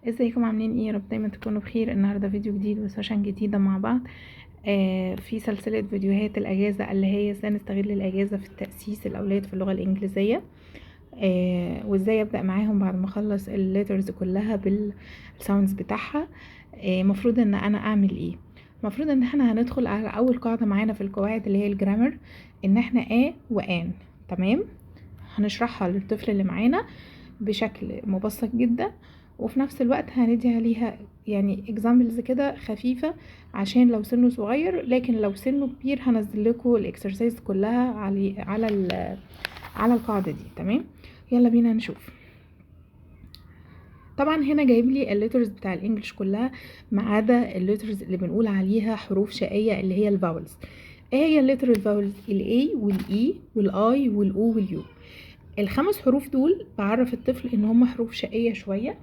ازيكم؟ عاملين ايه؟ يا رب دايما تكونوا بخير. النهارده فيديو جديد و session جديدة مع بعض في سلسلة فيديوهات الاجازة اللي هي ازاي نستغل الاجازة في تاسيس الاولاد في اللغة الانجليزيه، وازاي ابدا معاهم بعد ما اخلص ال letters كلها بال sounds بتاعها. المفروض ان انا اعمل ايه؟ المفروض ان احنا هندخل على اول قاعدة معانا في القواعد اللي هي ال grammar، ان احنا a و an. تمام، هنشرحها للطفل اللي معانا بشكل مبسط جدا، وفي نفس الوقت هندي عليها يعني examples كده خفيفة عشان لو سنة صغير، لكن لو سنة كبير هنزل لكم ال exercise كلها على القاعدة دي. تمام، يلا بينا نشوف. طبعا هنا جايب لي ال letters بتاع ال English كلها ما عدا ال letters اللي بنقول عليها حروف شقيه اللي هي ال vowels. ايه هي ال letter ال vowels؟ ال A وال E وال I وال O وال U. الخمس حروف دول بعرف الطفل ان هم حروف شقيه شويه،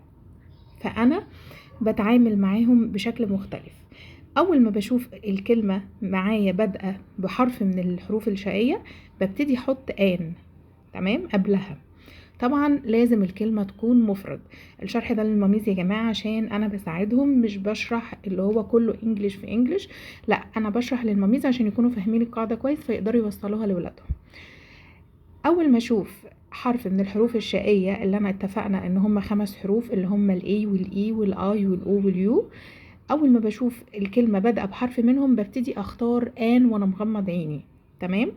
فانا بتعامل معاهم بشكل مختلف. اول ما بشوف الكلمة معايا بادئه بحرف من الحروف الشقيه ببتدي احط an، تمام، قبلها. طبعا لازم الكلمة تكون مفرد. الشرح ده لل mommies يا جماعة عشان انا بساعدهم، مش بشرح اللي هو كله English في English، لا انا بشرح لل mommies عشان يكونوا فاهمين القاعدة كويس فيقدروا يوصلوها لولادهم. اول ما اشوف حرف من الحروف الشقيه اللي انا اتفقنا ان هم 5 حروف اللي هم ال A وال E وال I وال O وال U، اول ما بشوف الكلمة بادئه بحرف منهم ببتدي اختار an وانا مغمض عيني. تمام.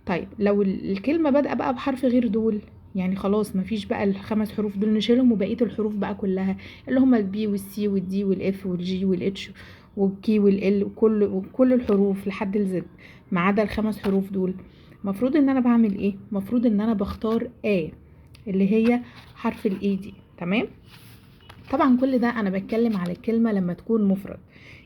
طيب لو الكلمة بادئه بقى بحرف غير دول، يعني خلاص مفيش بقى الخمس حروف دول نشيلهم، وبقية الحروف بقى كلها اللي هم البي والسي والدي والاف والجي والاتش والكي والال وكل الحروف لحد ال Z ما عدا الخمس حروف دول، المفروض ان انا بعمل ايه؟ المفروض ان انا بختار a اللي هي حرف ال A دي. تمام. طبعا كل ده انا بتكلم على الكلمة لما تكون مفرد.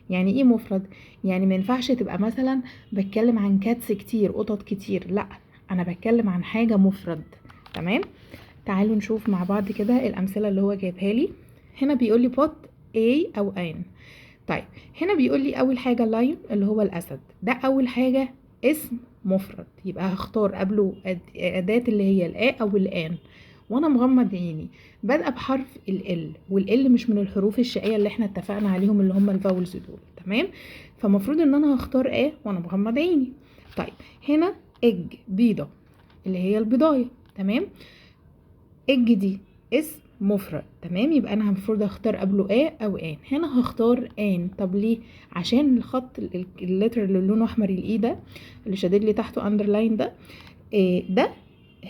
يعني ايه مفرد؟ يعني ما ينفعش تبقى مثلا بتكلم عن cats كتير، قطط كتير، لا انا بتكلم عن حاجة مفرد. تمام. تعالوا نشوف مع بعض كده الامثلة اللي هو جايبها لي. هنا بيقول لي put a او an. طيب هنا بيقول لي اول حاجة lion اللي هو الاسد، ده اول حاجة اسم مفرد، يبقى هختار قبله اداه اللي هي ال a او ال an وانا مغمض عيني. بادئه بحرف ال L، وال L مش من الحروف الشقيه اللي احنا اتفقنا عليهم اللي هم ال vowels دول. تمام. فمفروض ان انا هختار a وانا مغمض عيني. طيب هنا egg بيضة اللي هي البيضايه. تمام. egg دي اسم مفرد. تمام، يبقى انا المفروض اختار قبله a او an. هنا هختار an. طب ليه؟ عشان الخط ال letter اللي لونه احمر ال E ده اللي شادد لي تحته underline ده، ده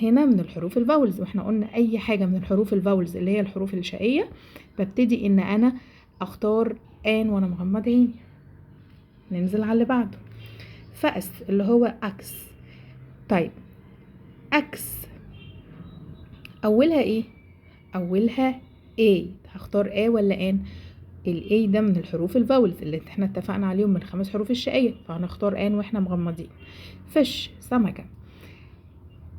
هنا من الحروف ال vowels، واحنا قلنا اي حاجة من الحروف ال vowels اللي هي الحروف الشقيه ببتدي ان انا اختار an وانا مغمض عيني. ننزل على اللي بعده، فأس اللي هو axe. طيب axe اولها ايه؟ اولها A، هختار A ولا N؟ ال A ده من الحروف ال vowels اللي احنا اتفقنا عليهم من 5 حروف الشقية، فهنختار an واحنا مغمضين. fish سمكة،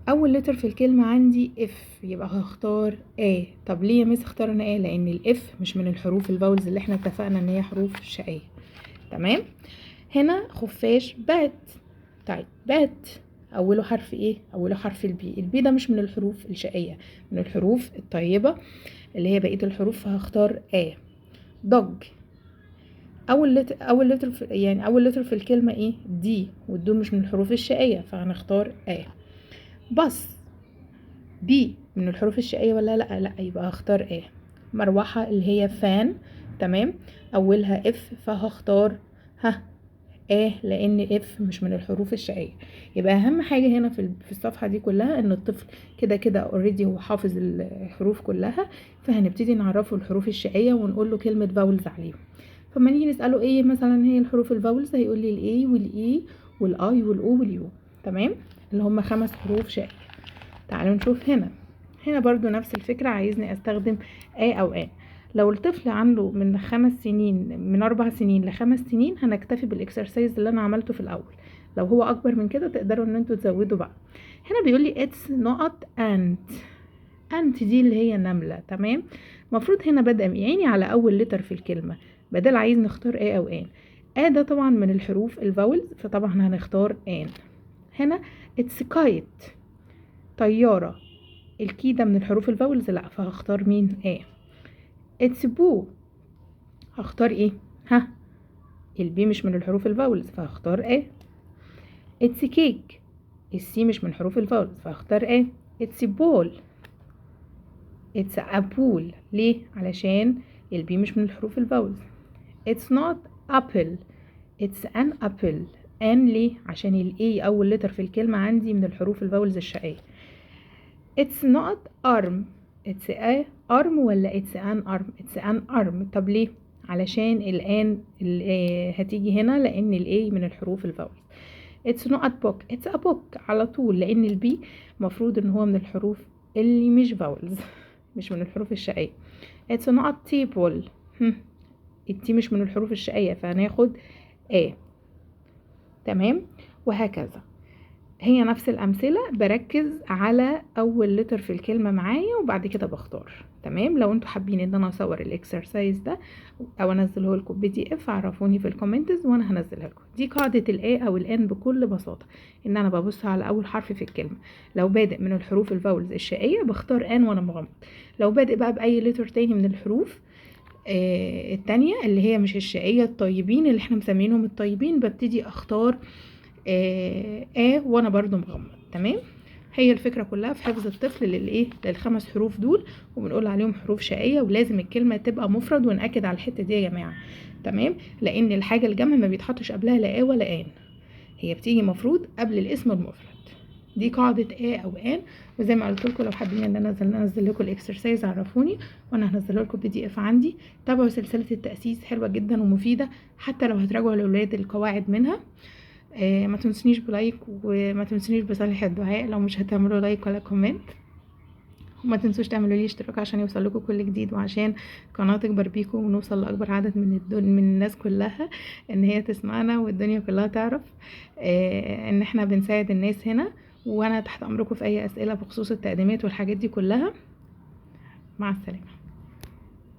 اول letter في الكلمة عندي F، يبقى هختار A. طب ليه يا miss اخترنا A؟ لان ال F مش من الحروف ال vowels اللي احنا اتفقنا ان هي حروف شقية. تمام. هنا خفاش bat. طيب bat اوله حرف ايه؟ اوله حرف ال B. ال B ده مش من الحروف الشقية، من الحروف الطيبة اللي هي بقية الحروف، فهختار a. dog اول letter في، يعني اول letter في الكلمة ايه؟ D، وال D مش من الحروف الشقية فهنختار a. bus B من الحروف الشقية ولا لا؟ لا، يبقى هختار a. مروحة اللي هي fan. تمام، اولها F فهختار ها a لان F مش من الحروف الشقيه. يبقى اهم حاجة هنا في الصفحة دي كلها ان الطفل كده كده already هو حافظ الحروف كلها، فهنبتدي نعرفه الحروف الشقيه ونقول له كلمة vowels عليهم. فما نيجي نساله ايه مثلا هي الحروف ال vowels، هيقول لي ال A وال E وال I وال O وال U. تمام، اللي هم 5 حروف شقيه. تعالوا نشوف هنا، هنا برضو نفس الفكرة، عايزني استخدم a او an. لو الطفل عنده من 5 سنين، من 4 سنين ل5 سنين، هنكتفي بال exercise اللي انا عملته في الاول. لو هو اكبر من كده تقدروا ان انتوا تزودوا بقى. هنا بيقول لي it's نقط ant. ant دي اللي هي نملة. تمام، المفروض هنا بدأ عيني على اول letter في الكلمة، بدل عايز نختار a او an. a ده طبعا من الحروف ال vowels، فطبعا هنختار an. هنا it's kite طيارة، ال K ده من الحروف ال vowels لا، فهختار مين؟ a. It's bow، هختار ايه؟ ها، ال B مش من الحروف ال vowels فهختار a. It's cake، ال C مش من حروف ال vowels فهختار a. It's ball، it's a ball، ليه؟ علشان ال B مش من الحروف ال vowels. It's not apple، it's an apple، an ليه؟ عشان ال A اول letter في الكلمة عندي من الحروف ال vowels الشقية. It's not arm، it's a arm ولا it's an arm؟ it's an arm. طب ليه؟ علشان ال an هتيجي هنا لان ال A من الحروف ال vowels. It's not a book، it's a book على طول، لان ال B مفروض ان هو من الحروف اللي مش vowels، مش من الحروف الشقية. It's not table، ال T مش من الحروف الشقية فهناخد A. تمام، وهكذا. هي نفس الأمثلة، بركز على أول letter في الكلمة معايا وبعد كده بختار. تمام، لو انتوا حابين ان انا اصور ال exercise ده او انزله لكم PDF عرفوني في ال comments وانا هنزلها لكم. دي قاعدة ال a او ال an بكل بساطة، ان انا ببص على اول حرف في الكلمة، لو بادئ من الحروف ال vowels الشقية بختار an وانا مغمض. لو بادئ بقى باي letter تاني من الحروف التانية اللي هي مش الشقية، الطيبين اللي احنا مسمينهم الطيبين، ببتدي اختار a وانا برضو مغمض. تمام، هي الفكرة كلها في حفظ الطفل للايه، للخمس حروف دول، وبنقول عليهم حروف شقية، ولازم الكلمة تبقى مفرد، ونأكد على الحتة دي يا جماعة. تمام، لان الحاجة الجمع ما بيتحطش قبلها لا a ولا an، هي بتيجي مفروض قبل الاسم المفرد. دي قاعدة a او an. وزي ما قلت لكم لو حابين ان انا انزل لكم ال exercise عرفوني وانا هنزله لكم PDF عندي. تابعوا سلسلة التأسيس، حلوة جدا ومفيدة، حتى لو هتراجعوا الاولاد القواعد منها. ما تنسونيش ب like، وما تنسونيش بصالح الدعاء لو مش هتعملوا like ولا comment، وما تنسوش تعملوا لي اشتراك عشان يوصل لكم كل جديد، وعشان القناة تكبر بيكم ونوصل لاكبر عدد من الناس كلها ان هي تسمعنا، والدنيا كلها تعرف ان احنا بنساعد الناس هنا. وانا تحت امركم في اي اسئلة بخصوص التقديمات والحاجات دي كلها. مع السلامة.